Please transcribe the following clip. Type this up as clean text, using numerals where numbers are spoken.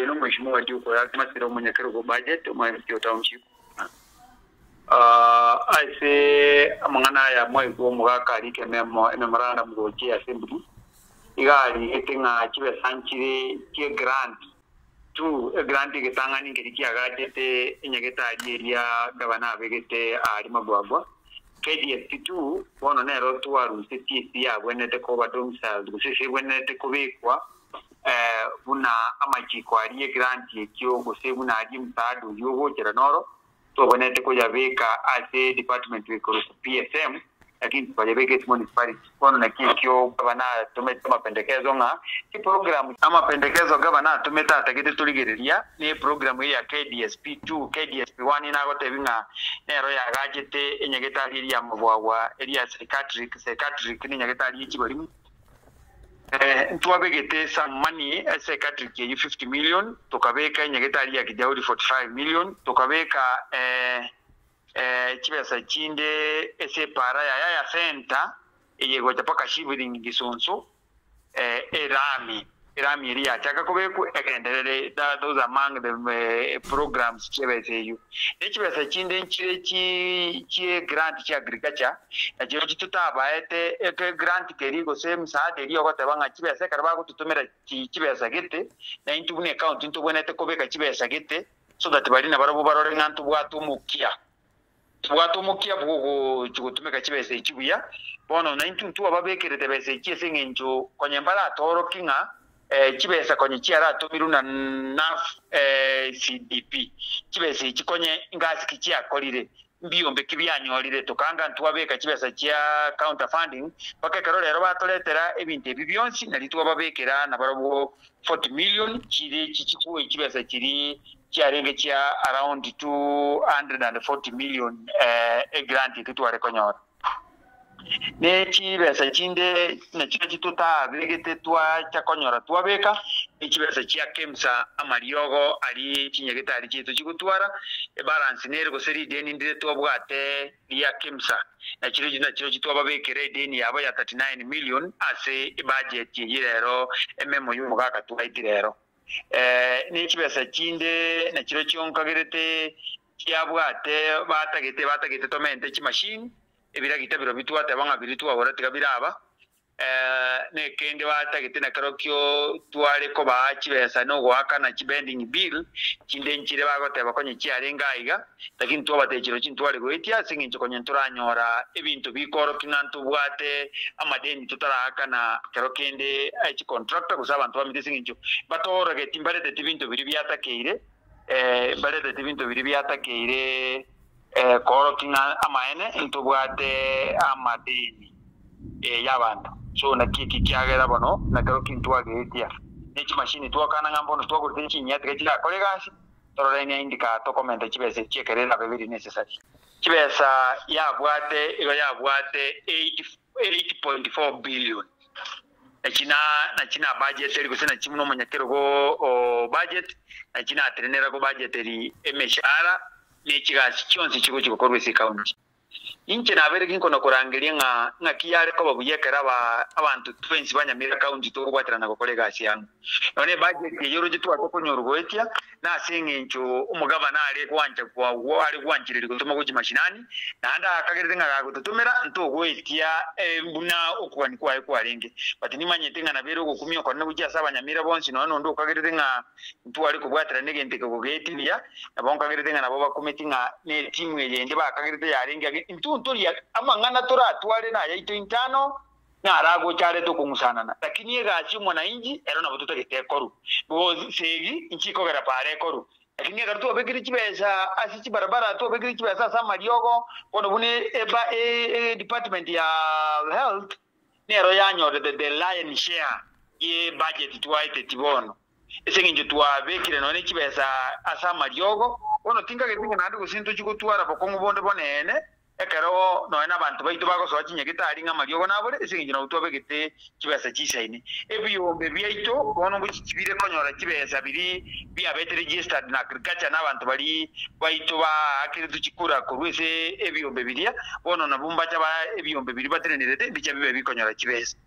Oyo nomweshimiwa Duke Oyagi Masira omonyakerogo budget omo MP o Township. Ase amang'ana aya mwaigwa omogaka arike ememo ememorandum gochia assembly iga arigete ng'a chibesa nchire chie grant tu egrant egetang'ani nkeri kiagachete enyagetari eria gavana abegete aaria Magwagwa KDSP tu bono nero twarusetie ase yabwenerete koba domiciled gose ase ebwenerete kobekwa buna amachiko aria egrant ekio gose buna aria emsaada oyio ogochera noro, tobwenerete koyabeka ase department ekorokwa PSM, lakini tukayabeka ase municipality. Bono naki ekio gavana atomete amapendekezo ng'a chiprogram. Amapendekezo gavana atomete atagete torigereria ne eprogram eye ya KDSP 2, KDSP 1 nagotebi ng'a nero yagachete enyagetari eria ya mabwagwa eria ya psychiatric, psychiatric ne enyagetari ye chibarimu. Ntwabegete some money ase ecatric eyio 50 million, tokabeka enyagetari ya Kijauri 45 million, tokabeka chibesa chinde ase epara ya Yaya Centre eye egocha mpaka Shivling Gisunsu, erami, erami eria yachaka kobekwa egenderere, those are among the programs chiebesa eyio. Ne chibesa chinde nchire chie grant chia agriculture, nachirochio totabaete egrant keria gose emsaada eria ogoteba ng'a chibesa ekero bagototomera chibesa gete, na intwe buna ecounty ntobwenerete kobeka chibesa gete so that baria nabarabwo barore ng'a ntobwate omokia, ntobwate omokia bwogochia gotumeka chibesa echi buya. Bono naintwe ntwababekerete besa echi ase eng'encho konya mbaratoorokie ng'a chibesa konya chiaratomirwe na NAF CDP, chibesa echi konya ingasi ki chiakorire, mbiombe ki bianyorire, tokanga ntwabeka chibesa chia counter funding mpaka ekero rero batoretera ebinto ebi bionsi nario twababekera nabarobwo 40 million chire chichikue chibesa chiri chiarenge chia around 240 million egrant eke tware konyora. Ne chibesa chinde nachio totabegete twacha konyora twabeka, ne chibesa chia KEMSA amariogo aria chinyagetari chiaito chigotwara, ebalance nere gose rideni ndire twabwate ria KEMSA, nachirochio nachirochio twababekera edeni yabo ya 39 million ase ebudget eye rero ememo y'omogaka twaeti rero. Ne chibesa chinde nachirochio nkagerete chiabwate batagete batagete tomente chimachine, ebiragita birobio twateba ng'a biria twagora tiga biraba, nekende batagete nakerokio tware kobaa chibesa na ogoakana chibending bill, chinde nchire bagoteba konya chiarenge aiga, lakini twabatebia chirochio ntware goetia ase eng'encho konya ntoranyora ebinto bikorokia ng'a ntobwate amadeni totaraakana kero kende chicontractor gose abanto bamete ase eng'encho batoorogeti mbareteti binto biria biatakeire. Mbareteti ebinto biria biatakeire koorokia ng'a amaene ntobwate amadeni y'abanto. So naki eki kiagera bono nakero ki ntwageetia ne chimashini twakana ng'a mbono twagorete chinyia tiga chirakore egasi, torore ng'a indi ka tokomenta chibesa echi ekero erabe biri necessary. Chibesa yabwate igo yabwate 8.4 billion. Nachi na nachi na budget eri gose nachi buna omonyakerogo o budget, nachi natenenera go budget eri emeshahara ne chigasi chionsi chigochi gokorwa ase ecounty. Inche nabeire ginkona korangeria ng'a ng'aki yare koba buya ekero aba abanto twensi ba Nyamira county tokobwaterana gokora egasi amo. Nonya ne budget eye oroche twate konyorwa goetia, Nase engencho omogabana are gwancha kwagwo are gwanchereria gotoma gochia mashinani, naende akagerete ng'a gagototomera ntogoetia buna okogania kwaye kwarenge. But nimanyete ng'a nabeire ogokumia okonene gochia ase abanyamira bonsi nonya nonde okagerete ng'a ntware kobwaterana egento eke gogeeti buya, nabo nkagerete ng'a nabo bakumeti ng'a netimu eye ende bakagerete yarenge age intwe ntoria amang'ana toratware nayaito intano Naragoche arete okong'usanana, lakini egasi y'omwananchi ero nabo totagete ekorwe. Because segi inche ikogera para ekorwe, lakini ekero twabekire chibesa ase chibarabara, twabekire chibesa ase amariogo, bono buna eba e department ya health nero yanyorete the lion share ye budget twaeteti bono. Ase eng'encho twabekire nonya ne chibesa ase amariogo, bono tinkagete ng'a naende gose ntochie gotwara bokong'u bonde bonene, Ekero nonya nabanto baito bagosoa chinyagetari ng'a amariogo nabore, ase engencho nabo twabegete chibesa chisaine. Ebiombe biaito bono ngochi bire konyora chibesa biria biabete registered na agriculture na abanto baria baito baakeretwe chikura korwa ase ebiombe biria, bono nabwo mbacha ba ebiombe biria batenenerete mbicha bibe bikonyora chibesa.